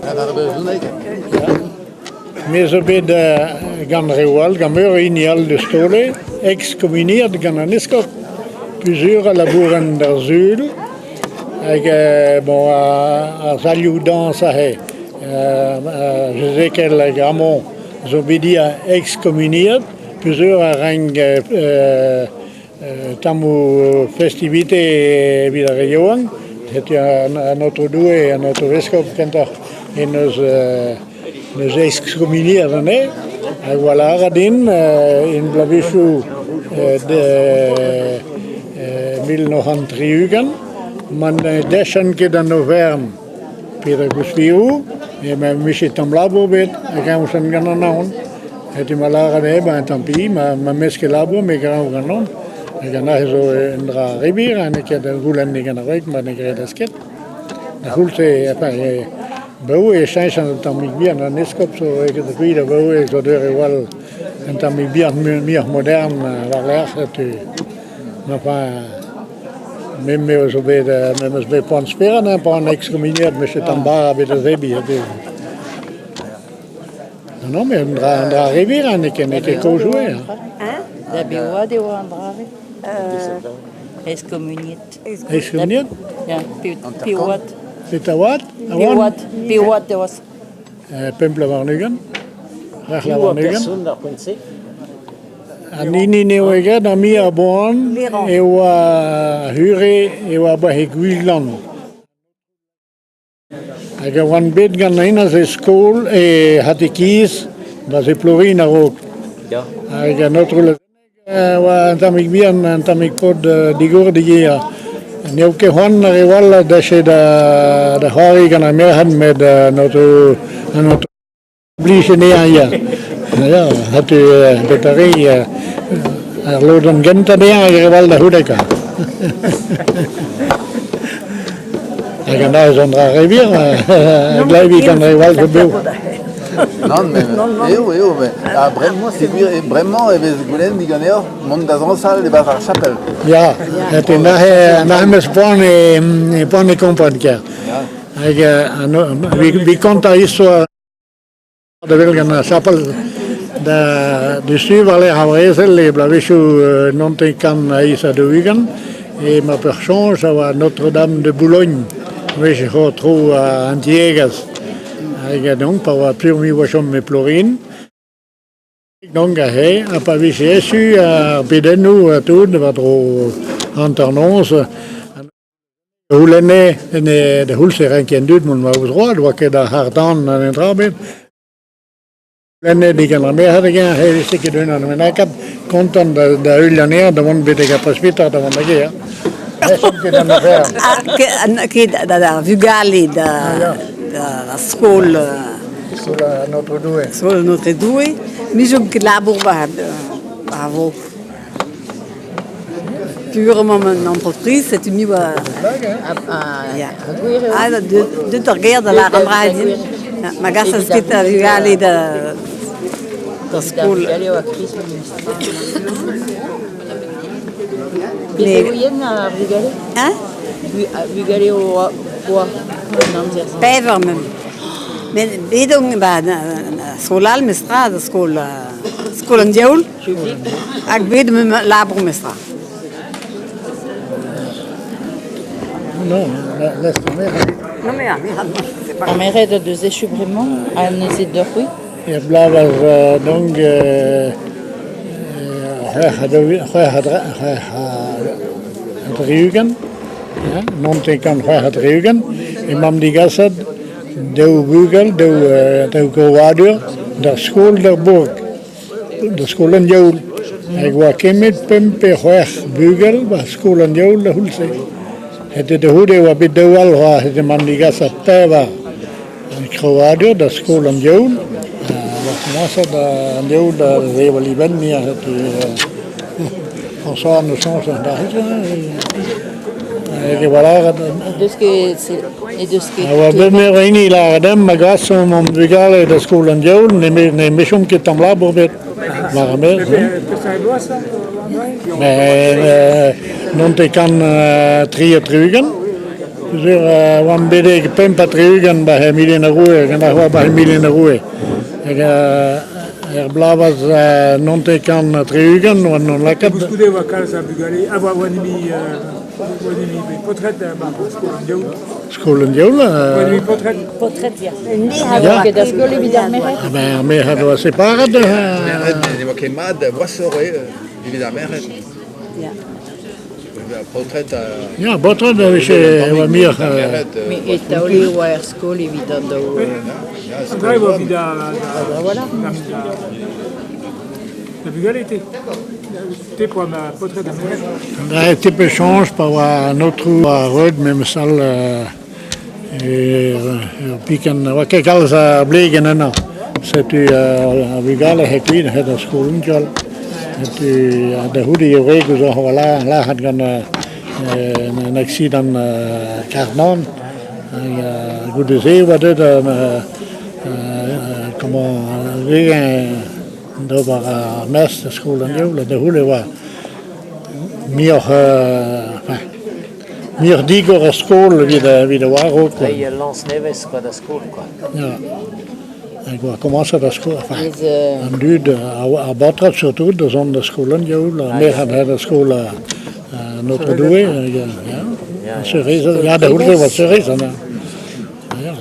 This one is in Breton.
Ar brezhoneg. Me zo bet gant reoù all, gant meur a hini all deus Taole, ekskommuniet gant an eskob. Plusieurs a labourent d'ar Sul hag bon ar salioù dañs aze, Jezekel hag Hamon zo bet ivez ekskommuniet. Plusieurs a rank Tammoù festivite evit ar re yaouank, setu an Aotrou Doue, an Aotrou Eskob kentoc'h en deus deus ekskommuniet anezhe hag oa lâret din en bloavezhioù 1960 ma ne dechent ket an oferenn pe da gouspiroù em bije tamm labour ebet hag eñ gant an aon. Setu ma lâret eo, ben tant pis, ma 'm eus ket labour, me grav ganeomp. Hag an aze zo un dra re wir, ha n'eo ket ur goulenn digant ar wreg ma ne gredas ket. D'ar c'houlz-se, enfin, abaoe e cheñch un tammig bihan, an eskob zo kuit abaoe zo deuet e-wall un tammig bihan muioc'h modern war-lerc'h, setu enfin, me me zo bet me 'm eus bet poan spered hein, pa oan ekskommuniet, 'm eus ket tamm bara ebet da zebriñ, setu. Non, mais un dra, un dra re wir, hein, n'eo ket, n'eo ket kaoz eo. Hein? Da beoad eo an dra-se. Ekskommuniet. Ekskommuniet? Ya, peoad. Petra oad? Peoad, peoad e oas. Pemp vloaz warn-ugent. C'hwec'h vloaz warn-ugent. person d'ar poent-se? An hini n'eo ket ami ar boan e oa hure e oa ba he Gwiglann. Hag e oan bet ganin aze skol e c'hatekiz da Plourin a-raok. Hag an aotrou Le e oa un tammig bihan, un tammig paotr digourdi ivez. N'eo ket c'hoant ar re all da da c'hoari gant ar merc'hed met an aotrou an aotrou blij anezhañ ya. Ya, setu bet a re ar lodenn gentañ dezhañ hag ar re all da c'houde kwa. Hag an aez an dra re wir, a glevi gant re all zo bev. Nann, met eo, eo, met ha bremañ, c'est gwir, bremañ e vez goulennet diganeoc'h mont da zañsal e-barzh ar chapel. Ya, eta neuze neuze 'm eus poan e poan e kompren ker. Hag evit kontañ istor Da wel gant ar chapel da destu war-lerc'h ar brezel e bloavezhioù 1948 e ma peursoñj a oa Notre-Dame de Boulogne wech e tro an tiegezh. Hag donc pa oa peurvuiñ oa chom e Plourin. Donc aze ha pa vije echu ar pedennoù ha tout war-dro hanternoz C'houlenne en e da c'houlz e renke an dud mont war o zroad, 'oa ket ar c'harr-tan na netra ebet. C'houlenne digant ar merc'hed hag-eñ e veze ket unan bennaket kontant da da heuliañ anezhañ da vont betek ar presbital da vont da gêr. Ne ket an afer. Ket da vugale da da skol Skol an Aotrou Doue. Skol an Aotrou Doue. Me zo ket labour war ar vro. Peogwir emañ an entreprise, setu ni oa... Ya. Ah, deut ar gêr da lâret an dra din. Ma gasas ket ar vugale da da skol. Bezevourien ar vugale? Hein? Vugale oa an amzer-se. Pevar mem. Met bet on ba skol all mestra, da skol skol an diaoul. Hag bet emañ labour memestra. Non, laisse tomber. Non mais Ar merc'hed o deus echu bremañ ha neuze deoc'h-c'hwi? Er bloavezh donc 66 96 emañ degaset daou bugel, daou grouadur d'ar skol d'ar bourg. Da skol an diaoul. Hag oa kemmet pemp pe c'hwec'h bugel 'ba skol an diaoul da c'houlz-se. Hete da c'houde e oa bet daou all c'hoazh emañ degaset pevar krouadur da skol an diaoul. Ha oa komañset an diaoul da sevel e benn setu François 'neus soñj an dra-se. Hag e oa lâret... Deus ket Ne deus ket... A oa bet meur a hini lâret dimp ma gasomp hon bugale da skol an diaoul ne mechomp ket tamm labour ebet war ar maez. Mais n'on ket kant 63. Peogwir oan bet e 65 ba he Milin ar Roue, gant ar c'hoar ba he Milin ar Roue. Hag er bloavezh 79 oan on lakaet. Koulskoude e oa kalz a vugale, a oa oa nimi, oa nimi paotred ba skol an diaoul. Skol an diaoul? Oa nimi paotred. Paotred, ya. Ya. Ket da skol evit ar merc'hed? Ah ben, ar merc'hed oa separet. Merc'hed ne oa ket mat, gwashoc'h eo evit ar merc'hed. Ya. Paotred Ya, baotred a vije e oa muioc'h. Mais e taole e oa er skol evit an daou. An dra e oa evit ar da vugale te. Te poa ma paotred ha merc'hed. Da te pe soñj pa oa an aotrou a reud memes all ur pikenn, oa ket kalz a blegenn ennañ. Setu ar vugale hepken aet d'ar skol ingal. Setu da c'houde e wreg ouzh oc'h oa lazhet gant un aksidant karr-tan. Hag goude-se e oa deuet comment d'ober ar mestr da skol an diaoul. Da c'houde e oa muioc'h enfin Muioc'h digor ar skol evit evit war-raok quoi. Reiñ ul lañs nevez quoi da skol quoi. Ya. Hag oa komañset ar skol, enfin, an dud, ar baotred surtout, da zont da skol an diaoul, ar merc'hed aet da skol an Aotrou Doue, ya. Seurezed, ya, da c'houde e oa seurezed, ya. Ya.